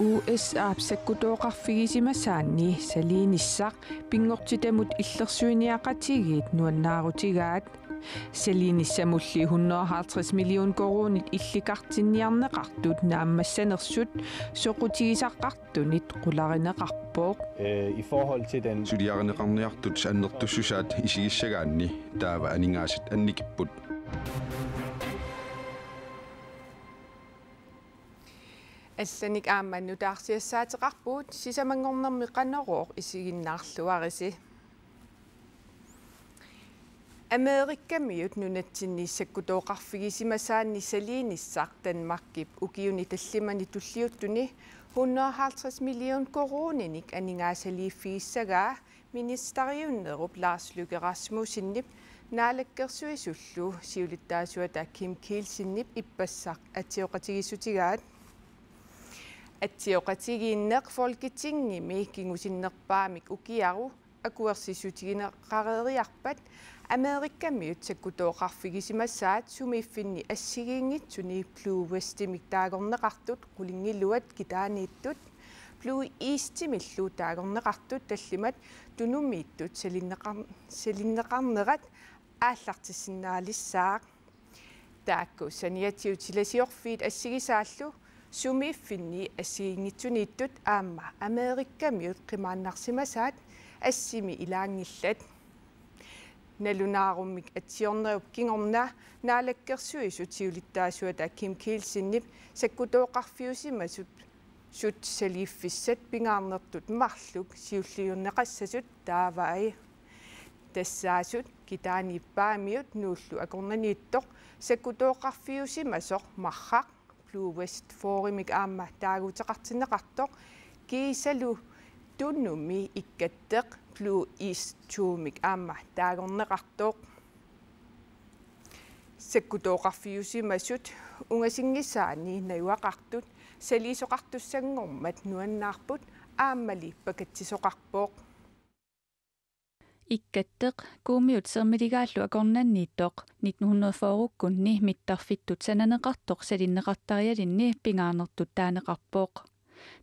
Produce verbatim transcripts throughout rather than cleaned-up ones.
U S A-p sakkutooqarfigisimasaanni saliinissaq pinngortitamut illersuiniaqatigiit nuannaarutigaat. Saliinissamulli hundrede og halvtreds million koruunit illikartinniarneqartut naammassanersut soqutigisaqartunit qularineqarpoq. Øh, i forhold til den Suliarineqarniartut annertussusaat isigissagaanni taava aningaasat annikipput. Allanik aamma nutaarsiassaateqarpugut, sisamanngornermi Qanorooq isiginnaarluarisi. Amerikamiut nunatsinni sakkutooqarfigisimasaanni saliinissaq Danmarkip ukiuni tallimani tulliuttuni hundrede og halvtreds million koruuninik aningaasaliiffigissagaa ministeriunnerup Lars Løkke Rasmussenip Naalakkersuisullu siulittaasuata Kim Kielsenip ippassaq atsioqatigiissutigaat. Atsioqatigiinneq Folketingimi kingusinnerpaamik ukiaru akuersissutigineqareeriarpat Amerikamiut sakkutooqarfigisimasaat sumiiffinni assigiinngitsuni Blue Westimik taagorneqartut qulingiluat kitaaniittut Blue Eastimillu taagorneqartut tallimat tunumiittut salinneqar-, salinneqarnerat aallartissinnaalissaaq. Taakku saniatigut silasiorfiit assigisaallu sumiiffinni assigiinngitsuniittut aamma Amerikamiut qimaannarsimasaat assimi ilaanngillat. Nalunaarummik atsiornerup kingorna Naalakkersuisut siulittaasuata Kim Kielsenip sakkutooqarfiusimasut sut saliiffissat pingaarnertut marluk siulliunneqassasut taavai. Tassaasut kitaaniippaamiut Nuullu akornanniittoq sakkutooqarfiusimasoq Marraq Blue West Forimik aamma taaguuteqartinneqartoq kiisalu Tunumi Ikkatteq Blue East Tourmik aamma taagorneqartoq. Sakkutooqarfiusimasut ungasinngisaanni najugaqartut saliisoqartussanngormat nuannaarput aammali pakatsisoqarpoq. Ikkatteq Kuummiut Sermiligaallu akornanniittoq nitten hundrede fyrrekkunni mittarfittut sananeqartoq salinneqartarialinni pingaarnertut taaneqarpoq.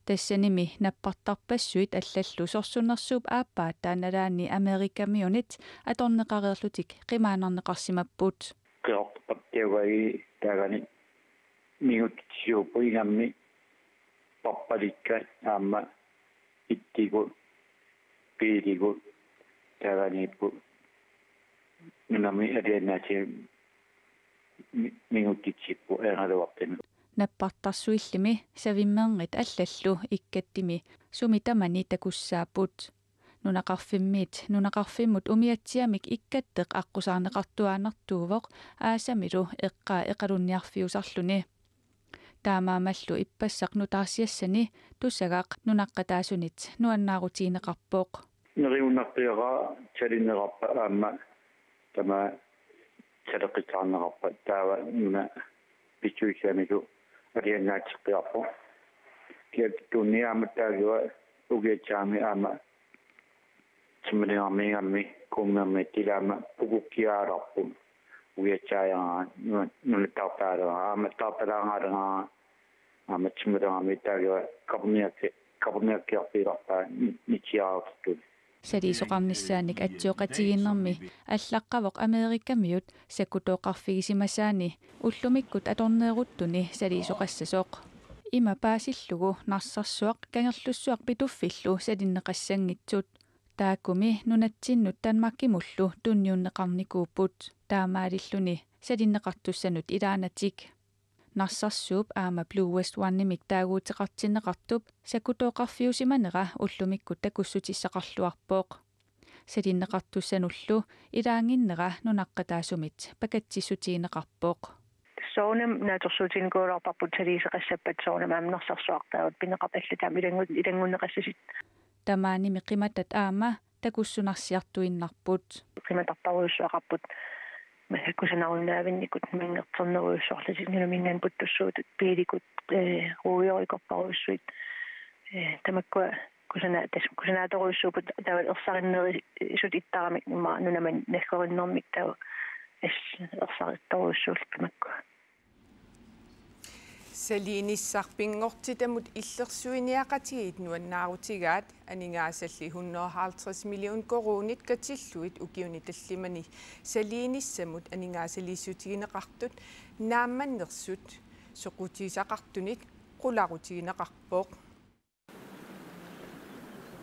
Tassanimi nappartarpassuit allallu sorsunnersuup aappaataa nalaani Amerikamiunit atorneqareerlutik qimaannarneqarsimapput. Qioqqappiagai taagani mingutsisuupput ingammik pappalikka aamma ittigut piiligut taaganiipput nunami aliannaati mi-, mingutsitsipput eeraluartimi. Nappartarsuillimi savimmernit allallu Ikkattimi sumi tamani takussaapput. Nunaqarfimmiit nunaqarfimmut umiatsiamik Ikkatteq aqqusaarneqartuaannartuuvoq aasamilu eqqaa eqalunniarfiusarluni. Taamaammallu ippassaq nutaarsiassani tusagaq nunaqqataasunit nuannaarutigineqarpoq. Neriunnarpiaraa salinneqarpat aamma tamaat saleqqissaarneqarpat taava nuna pisuissamilu aliannaatippiarpoq. Kiattuunni aamma taagua ukiatsiami aamma timmilingaarmiingammi kuummermi tilaama pukukkiaalarput ukiatsiaajaraangat nuna-, nunattaartaaleraangat aamma taartalaangaaleraangat aamma timmilingaarmi taagua kaperniakki-, kaperniakkiarfigilarpaa ni-, nitsiaartut. Saliisoqarnissaanik atsioqatigiinnermi allaqqavoq Amerikamiut sakkutooqarfigisimasaani ullumikkut atorneeruttuni saliisoqassasoq. Ima paasillugu Narsarsuaq Kangerlussuaq Pituffillu salinneqassanngitsut. Taakkumi nunatsinnut Danmarkimullu tunniunneqarnikuupput taamaalilluni salinneqartussanut ilaanatik. Narsarsuup aamma Blue West Onemik taaguuteqartinneqartup sakkutooqarfiusimanera ullumikkut takussutissaqarluarpoq. Salinneqartussanullu ilaannginnera nunaqqataasumit pakatsissutigineqarpoq. Soorunami naatsorsuutiginikuugaluarparput saliiseqassappat soorunami aamma Narsarsuaq taava pineqarpoq allat aamma ilanngu-, ilanngunneqassasut. Tamaanimi qimatat aamma takussunarsiartuinnarput. Qimatarparujussuaqarput. Kusanarunnaarnikkut manngertornerujussuarlutik nunaminngaanniit puttussuutut piilikut, ee, ruujorikorparujussuit. Ee, tamakkua kusana-, tas-, kusanaatorujussuupput taava ersarinnerusut ittaramik immaqa nunamut naggorinnermik taava Assut ersarittorujussuullutik makku. Saliinissaq pinngortitamut illersuiniaqatigiit nuannaarutigaat aningaasalli hundrede og halvtreds million koruunit katillugit ukiuni tallimani saliinissamut aningaasaliissutigineqartut naammannersut soqutigisaqartunit qularutigineqarpoq.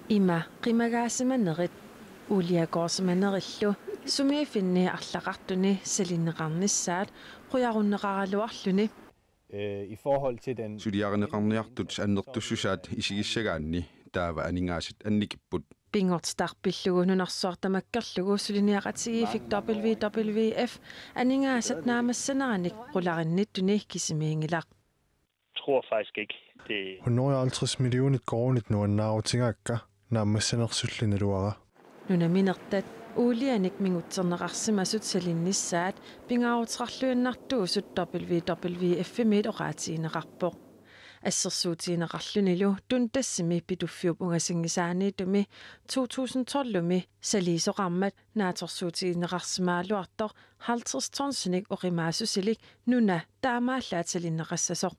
Ima qimagaasimanerit uuliakoorsimanerillu sumiiffinni arlaqartuni salineqarnissaat qujarunneqaraluarluni. Øh, i forhold til den suliarineqarniartut annertussusaat isigissagaanni taava aningaasat annikipput. Pinngortitaq pillugu nunarsuaq tamakkerlugu suliniaqatigiiffik W W F aningaasat naammassineranik qularinnittunik kisimiinngilaq. Tror faktisk ikke, det hundrede og halvtreds millioner koruunit nuannaarutigaakka naammassinersulli naluara. Nunaminertat uulianik mingutserneqarsimasut salinissaat pingaaruteqarluinnartuusut W W F-imiit oqaatigineqarpoq. Assersuutigineqarlunilu Dundassimi Pituffiup ungasinngisaaniittumi to tusind tolvimi saliisoqarmat naatsorsuutigineqarsimagaluartoq halvtreds tonsinik oqimaassusilik nuna taamaallaat salineqassasoq.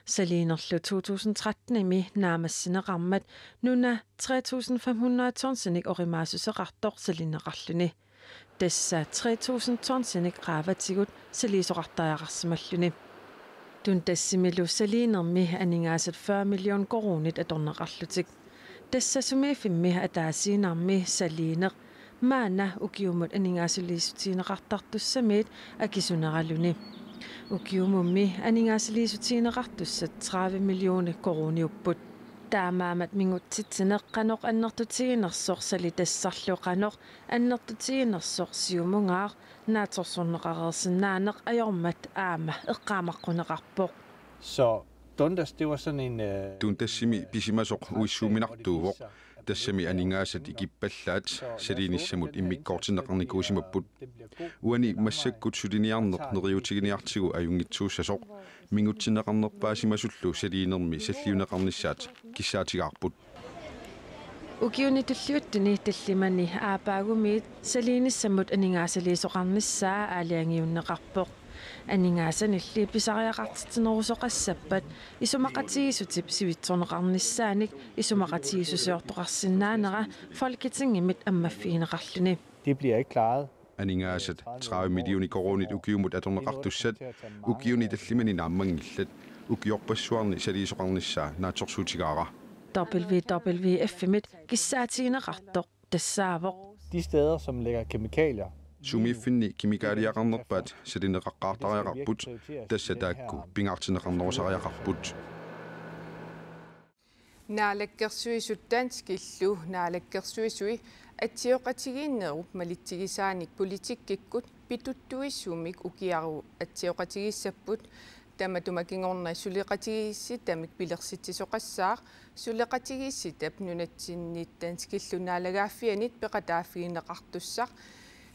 Saliinerlu to tusind trettenimi naammassineqarmat nuna tre tusind fem hundrede tonsinik oqimaassuseqartoq salineqarluni. Tassa tre tusind tonsinik qaavatigut saliisoqartariaqarsimalluni. Dundassimilu saliinermi aningaasat fyrre million koruunit atorneqarlutik. Tassa sumiiffimmi ataasiinnarmi saliineq maanna ukiumut aningaasaliissutigineqartartussamiit akisuneraluni. Ukiumummi aningaasaliissutigineqartussat tredive millioner koruuniupput. Taamaammat mingutsitsineq qanoq annertutiginersoq salitassarlu qanoq annertutiginersoq siumungaaq naatsorsorneqareersinnaaneq ajormat aamma eqqaamaqquneqarpoq. Så Dundas, det var sådan en, øh, Dundassimi pisimasoq uissuuminartuuvoq. Tassami aningaasat ikippallaat saliinissamut immikkoortinneqarnikuusimapput. Uani massakkut suliniarneq neriuutiginiartigu ajunngitsuussasoq mingutsinneqarnerpaasimasullu saliinermi salliunneqarnissaat kissaatigaarput. Ukiuni tulliuttuni tallimani aappaagumiit saliinissamut aningaasaliisoqarnissaa aalajangiunneqarpoq. Aningaasanilli pisariaqartitsinerusoqassappat isumaqatigiissutip sivitsorneqarnissaanik isumaqatigiissusiortoqarsinnaanera Folketingimit ammaffigineqarluni. Det bliver ikke klaret. Aningaasat tredive millioner koruunit ukiumut atorneqartussat ukiuni tallimani naammanngillat, ukiorpassuarni saliisoqarnissaa naatsorsuutigaara. W W F-imit kissaatigineqartoq tassaavoq. De steder, som lægger kemikalier. Sumiiffinni kemikaliaqarnerpaat salineqaqqaartariaqarput, tassa taakku pingaartinneqarnerusariaqarput. Naalakkersuisut danskillu naalakkersuisui atsioqatigiinnerup malitsigisaanik politikkikkut pituttuisumik ukiaru atsioqatigiissapput. Tamatuma kingorna suleqatigiissitamik pilersitsisoqassaaq, suleqatigiissitap nunatsinnit danskillu naalagaaffianit peqataaffigineqartussaq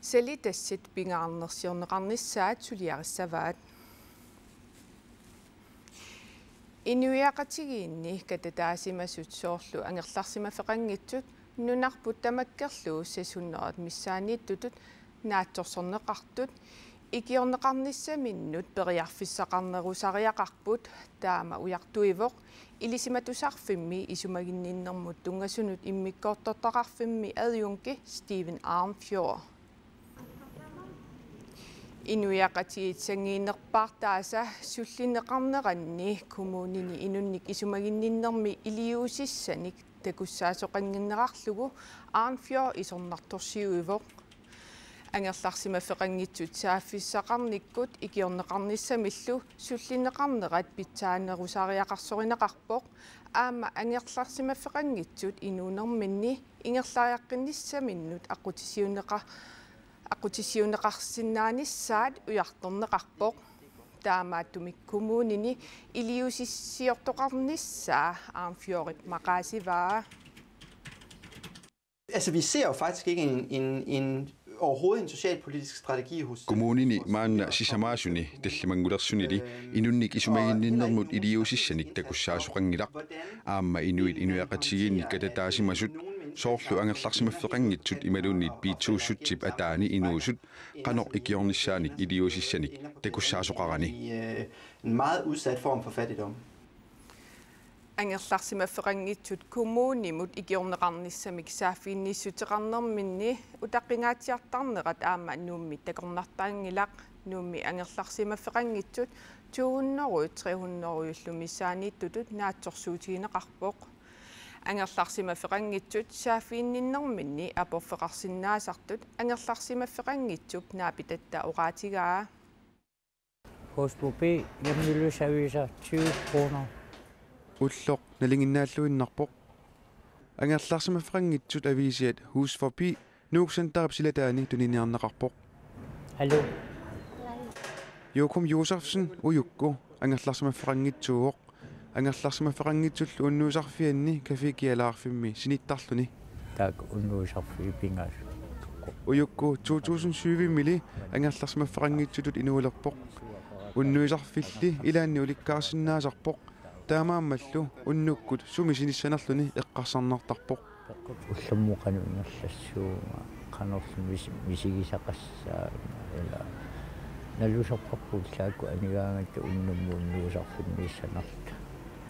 salitassat pingaarnersiorneqarnissaat suliarissavaat. Inuiaqatigiinni katataasimasut soorlu angerlarsimaffeqanngitsut nunarput tamakkerlugu seks hundrede missaanniittutut naatsorsorneqartut ikiorneqarnissaminnut periarfissaqarnerusariaqarput, taama ujartuivoq Ilisimatusarfimmi isumaginninnermut tunngasunut immikkoortortaqarfimmi adjunki Steven Arnfjord. Inuiaqatigiit sanngiinnerpaartaasa sullinneqarneranni kommunini inunnik isumaginninnermi iliuusissanik takussaasoqannginnerarlugu Arnfjord isornartorsiuivoq. Angerlarsimaffeqanngitsut saaffissaqarnikkut ikiorneqarnissamillu sullinneqarnerat pitsaanerusariaqarsorineqarpoq, aamma angerlarsimaffeqanngitsut inuunerminni ingerlariaqqinnissaminnut aqqutissiuunneqa-, aqqutissiuunneqarsinnaanissaat ujartorneqarpoq. Taamaattumik kommunini iliuusissiortoqarnissaa Arnfjordip maqaasivaa. Altså, vi ser jo faktisk ikke en, en, en, overhovedet en socialpolitisk strategi hos kommunini maanna sisamaasuni tallimanngulersunili inunnik isumaginninnermut iliuusissanik takussaasoqanngilaq. Aamma inuit inuiaqatigiinni katataasimasut Soorlu angerlarsimaffeqanngitsut imaluunniit B to-syttip ataani inuusut qanoq ikiornissaanik iliuusissanik takussaasoqarani. I øh, en meget udsat form for fattigdom. Angerlarsimaffeqanngitsut kommunimut ikiorneqarnissamik saaffiginniissuteqarnerminni utaqqingaatsiartarnerat aamma Nuummi takornartaanngilaq. Nuummi angerlarsimaffeqanngitsut to hundrede, tre hundrede-llu missaanniittutut naatsorsuutigineqarpoq. Angerlarsimaffeqanngitsut saaffiginninnerminni aporfeqarsinnaasartut angerlarsimaffeqanngitsup naapitatta oqaatigaa. Husforbi hjemløsaviser tyve kroner. Ulloq nalinginnaalluinnarpoq. Angerlarsimaffeqanngitsut aviisiat Husforbi Nuuk Centerip silataani tuniniarneqarpoq. Hallo. Jokum Josefsen ujukku angerlarsimaffeqanngitsuuvoq. Angerlarsimaffeqanngitsullu unnuisarfianni Café Kialaarfimmi sinittarluni. Taakku unnuisarfiit pingasut. Ujukku to tusind syv-mili angerlarsimaffeqanngitsutut inuulerpoq. Unnuisarfilli ilaanni ulikkaarsinnaasarpoq. Taamaammallu unnukkut sumi sinissanerluni eqqarsarnartarpoq. Ullormut qanoq ingerlassuunga, qanorlu mis-, misigisaqassaanga, ila nalusorparput taakku anigaangatta unnummut unnuisarfinniissanerluta.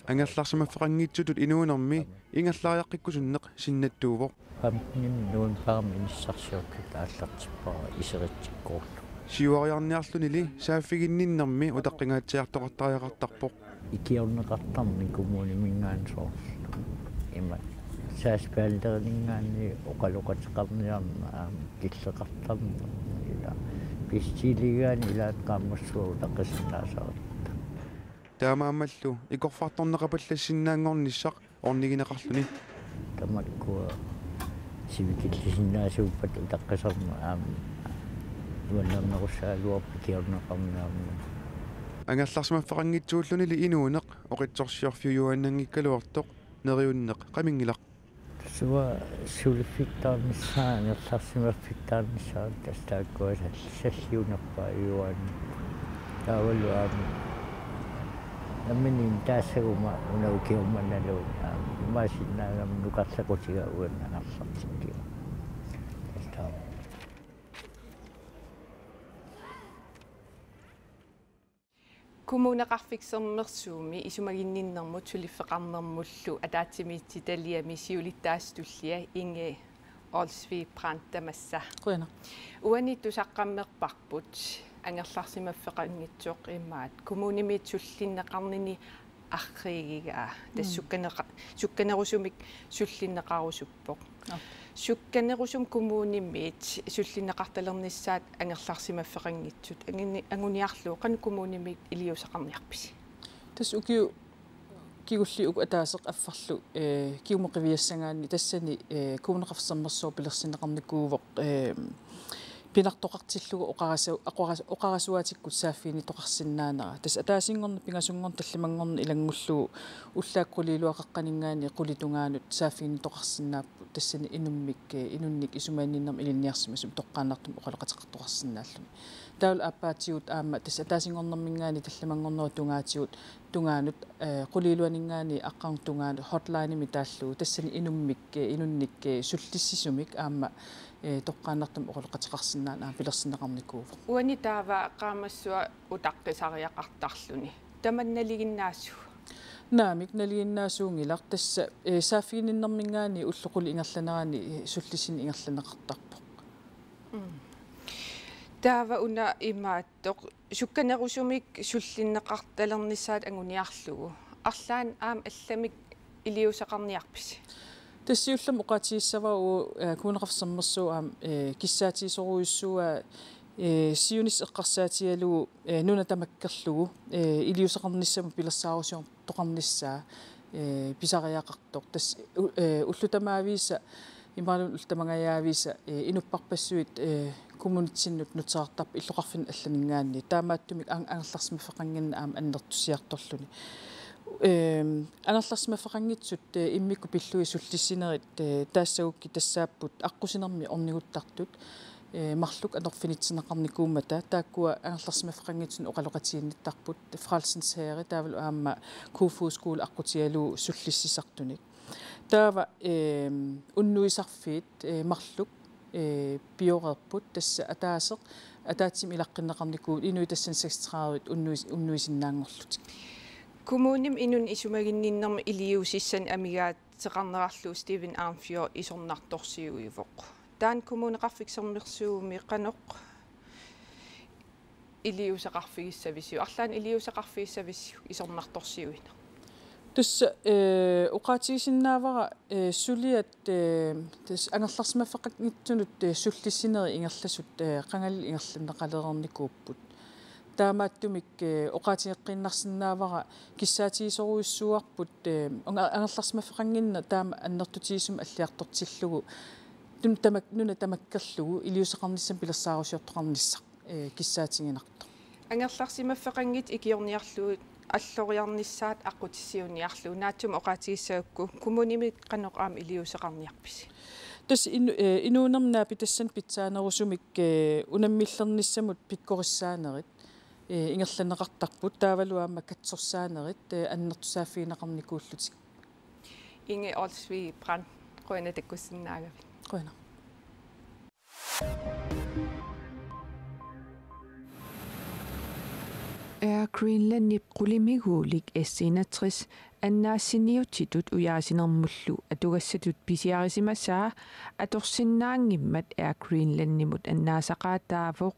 Angerlarsimaffeqanngitsutut inuunermi ingerlariaqqikkusunneq sinnattuuvoq. Femten novembarimi inissarsiorluta aallartippara iseritsikkoorlugu. Siuariarniarlunili saaffiginninnermi utaqqingaatsiartoqartariaqartarpoq. Ikiorneqartarneq kommuniminngaanniit soorlu. Ima sagsbehandlerininngaanniit oqaloqateqarniarneq aamma killeqartarneq, ila bestilligaanni ilaat qaammassua utaqqisinnaasaratta. Taamaammallu ikorfartorneqapallassinnaanngornissaq ornigineqarluni. Tamakkua sivikillisinnaasuuppat utaqqisarneq aamma nuannernerussagaluarpoq ikiorneqarniarneq. Angerlarsimaffeqanngitsuullunili inuuneq oqitsorsiorfiujuaannanngikkaluartoq neriunneq qaminngilaq. Tassa uanga suliffittarnissaa, angerlarsimaffittaarnissaa, tassa taakkua sal-, salliunerpaajuaannarput. Taavalu aamma nammineq taassaguma una ukioq mannalu aamma imaassinnaagama nukarlequtigaara uannut angerlartikkiga. Tassa taama. Kommuneqarfik Sermersuumi isumaginninnermut suliffeqarnermullu ataatsimiititaliami siulittaasup tullia Inge Olsvig Brandt tamassa. Qujanaq. Uani tusaqqammerparput angerlarsimaffeqanngitsoq imaat kommunimiit sullinneqarnini arriigigaa. Tassa Mm. sukkaneqa-, sukkanerusumik sullinneqarusuppoq. Aap. Sukkanerusumik kommunimiit sullinneqartalernissaat angerlarsimaffeqanngitsut. Anguni-, anguniarlugu qanoq kommunimiit iliuuseqarniarpisi? Tassa ukiut kingulliit uku ataaseq affarlu, eh, kingumut qiviassagaanni tassani, eh, Kommuneqarfik Sermersuup pilersinneqarnikuuvoq, eh, pinartoqartillugu oqarasu-, oqaras-, oqarasuaatikkut saaffiginnittoqarsinnaanera. Tassa ataasinngorneq, pingasunngorneq, tallimanngorneq ilanngullugu ullaakkut quliiluaqaqqaninngaanniit qulit tungaanut saaffiginnittoqarsinnaapput tassani inummik, eh, inunnik isumaginninnermik ilinniarsimasumik toqqaannartumik oqaloqateqartoqarsinnaalluni. Taavalu aappaatigut aamma tassa ataasinngornerminngaanniit tallimanngornerup tungaatigut tungaanut, eh, quliiluaninngaanniit aqqarngup tungaanut hotlinemik taallugu tassani inummik, eh, inunnik, eh, sullissisumik aamma, eh, toqqaannartumik oqaloqateqarsinnaaneq aamma pilersinneqarnikuuvoq. Uani taava qaammassua utaqqisariaqartarluni. Tamanna nalinginnaasuuvoq? Naamik, nalinginnaasuunngilaq. Tassa, eh, saaffiginninnerminngaanniit ullut qulit ingerlaneranni, eh, sullissineq ingerlanneqartarpoq. Mm. Taava una imaattoq sukkanerusumik sullinneqartalernissaat anguniarlugu. Arlaannik aamma allamik iliuuseqarniarpisi? Tassa siullermik oqaatigissavara uagut, eh, Kommuneqarfik Sermersuup aamma, eh, kissaatigisorujussuuaa, eh, siunissaq eqqarsaatigalugu, eh, nuna tamakkerlugu, eh, iliuuseqarnissamut pilersaarusiortoqarnissaa, eh, pisariaqartoq. Tassa u-, eh, ullut tamaavisa imaluunniit ullut tamangajaavisa, eh, inupparpassuit, eh, kommunitsinnut nutserartarput illoqarfinnut allaninngaanniit. Taamaattumik an-, angerlarsimaffeqannginneq aamma annertusiartorluni. Ehm, angerlarsimaffeqanngitsut, eh, immikkut pillugit sullissinerit, eh, taassagukkit tassaapput aqqusinermi orniguttartut, eh, marluk atorfinitsinneqarnikuummata, taakkua angerlarsimaffeqanngitsunik oqaloqatiginnittarput, Frelsens Herre taavalu aamma Kofoeds Skole aqqutigalugu sullissisartunik. Taava, ehm, unnuisarfiit, eh, marluk, eh, pioreerput, tassa ataaseq, ataatsimik ilaqqinneqarnikuuvoq inuit tassani seksogtredive unnuis-, unnuisinnaanngorlutik. Kommunimi inunnik isumaginninnermik iliuusissanik amigaateqarnerarlugu Stephen Arnfjord isornartorsiuivoq. Taanna Kommuneqarfik Sermersuumi qanoq iliuuseqarfigissavisiuk, arlaannik iliuuseqarfigissavisiuk isornartorsiuineq? Tassa, eh, oqaatigisinnaavara, eh, suliat, eh, tassa angerlarsimaffeqanngitsunut, eh, sullissinerit ingerlasut, eh, qangali ingerlanneqalereernikuupput. Taamaattumik, eh, oqaatigeqqiinnarsinnaavara kissaatigisorujussuuarput, eh, unga-, angerlarsimaffeqannginneq taama annertutigisumik alliartortillugu, tun tamak-, nuna tamakkerlugu iliuuseqarnissamut pilersaarusiortoqarnissaq, eh, kissaatiginartoq. Angerlarsimaffeqanngitsut ikiorniarlugit alloriarnissaat aqqutissiuunniarlugu, naatsumik oqaatigissagukku kommunimi qanoq aamma iliuuseqarniarpisi? Tassa inu-, eh, inuunermi naapitassani pitsaanerusumik, eh, unammillernissamut pikkorissaanerit, eh, ingerlanneqartarput, taavalu aamma katsorsaanerit, eh, annertusaaffigineqarnikuullutik. Inge Olsvig Brandt, qujanaq takkussinnaagavit. Qujanaq. Air Greenlandip qulimiguulik S enogtres annaassiniutitut ujaasinermullu atugassatut pisiarisimasaa atorsinnaanngimmat Air Greenlandimut annaasaqaataavoq.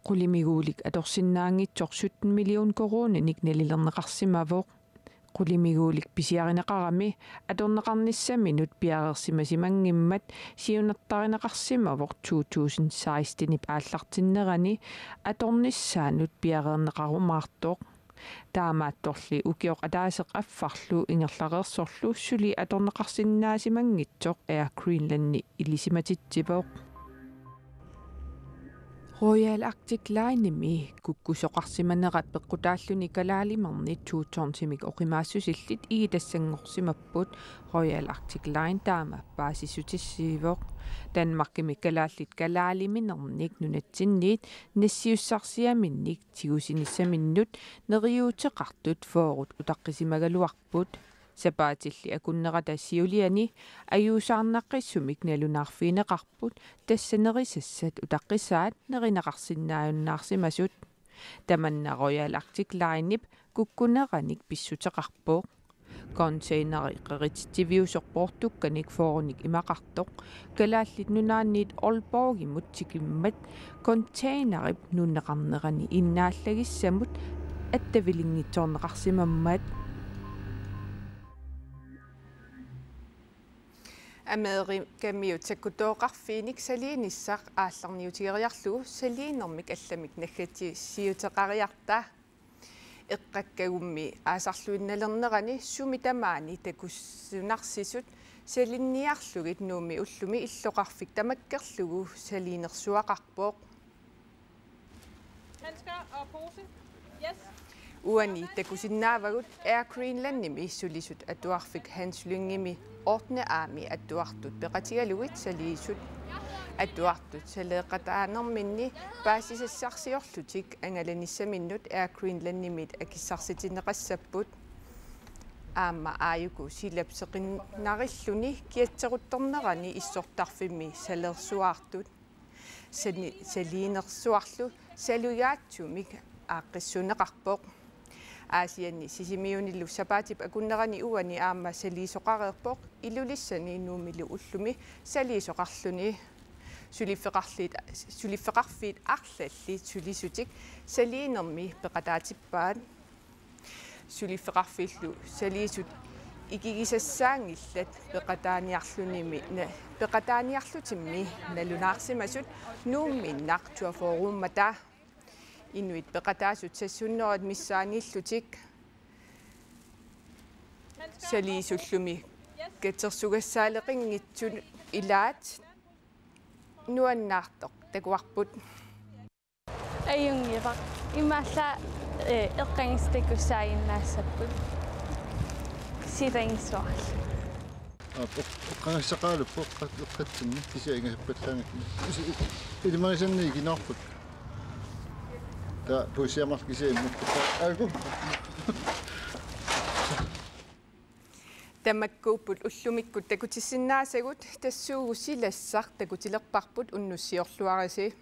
Qulimiguulik atorsinnaanngitsoq sytten million koruuninik nalilerneqarsimavoq. Qulimiguulik pisiarineqarami atorneqarnissaminut piareersimasimanngimmat siunertarineqarsimavoq to tusind sekstenip aallartinnerani atornissaanut piareerneqarumaartoq. Taamaattorli ukioq ataaseq affarlu ingerlareersorlu suli atorneqarsinnaasimanngitsoq Air Greenlandi ilisimatitsivoq. Royal Arctic Linemi kukkusoqarsimanera peqqutaalluni kalaalimerni to tonsimik oqimaassusillit igitassanngorsimapput. Royal Arctic Line taama paasissutissiivoq. Danmarkimi kalaallit kalaaliminernik nunatsinniit nassiussarsiaminnik tigusinissaminnut neriuuteqartut fyrret utaqqisimagaluarput. Sapaatilli akunnerata siuliani ajuusaarnaqqissumik nalunaarfigineqarput, tassa nerisassat utaqqisaat nerineqarsinnaajunnaarsimasut. Tamanna Royal Arctic Linep kukkuneranik pissuteqarpoq. Containeri qerititsiviusoq poortukkanik fyrrenik imaqartoq, Kalaallit Nunaanniit Aalborgimut tikimmat containerip nunneqarnerani innaallagissamut attavilinngitsoorneqarsimammat. Amerikamiut sakkutooqarfiinik saliinissaq aallarniutigeriarlugu saliinermik allamik naggatissiuteqariarta. Eqqakkagummi aasarluinnalernerani sumi tamaani takusunarsisut salinniarlugit Nuummi ullumi illoqarfik tamakkerlugu saliinersuaqarpoq. Handsker og pose. Yes. Uani takusinnaavagut Air Greenlandimi sulisut atuarfik Hans Lyngemi ottende A-mi atuartut peqatigalugit saliisut. Atuartut saleeqataanerminni paasisassarsiorlutik angalanissaminnut Air Greenlandimit akissarsitinneqassapput. Aamma aajuku silap seqinnarilluni kiatseruttornerani issortarfimmi saleersuaartut. Sani-, saliinersuarlu salugaatsumik aaqqissuunneqarpoq. Aasianni Sisimiunilu sapaatip akunnerani uani aamma saliisoqareerpoq, Ilulissani Nuummilu ullumi saliisoqarluni. Suliffeqarfiit, suliffeqarfiit arlallit sulisutik saliinermi peqataatippaat. Suliffeqarfiillu saliisut ikigisassaanngillat peqataaniarlunimi na-, peqataaniarlutimmi nalunaarsimasut Nuumminnaq tuaforuummata. Inuit peqataasut seks hundrede missaanniillutik saliisullumi katersugassaaleqinngitsut ilaat nuannaartoq takuarput. Ajunngilaq. Imaallaat, eh, eqqagassaarlutik takussaajunnaassapput. Silagissuarlu. Aap, eq-, eqqagassaqaaluppoq eqqat-, eqqatsinni kisianni ingasappallaanngillat. Isi-, i-, ilimagisannik ikinoorput. Taava puussiamar kisianni immukkut. Aagu. Tamakkuupput ullumikkut takutissinnaasagut, tassuugu silassaq takutilerparput, unnussiorluarisi.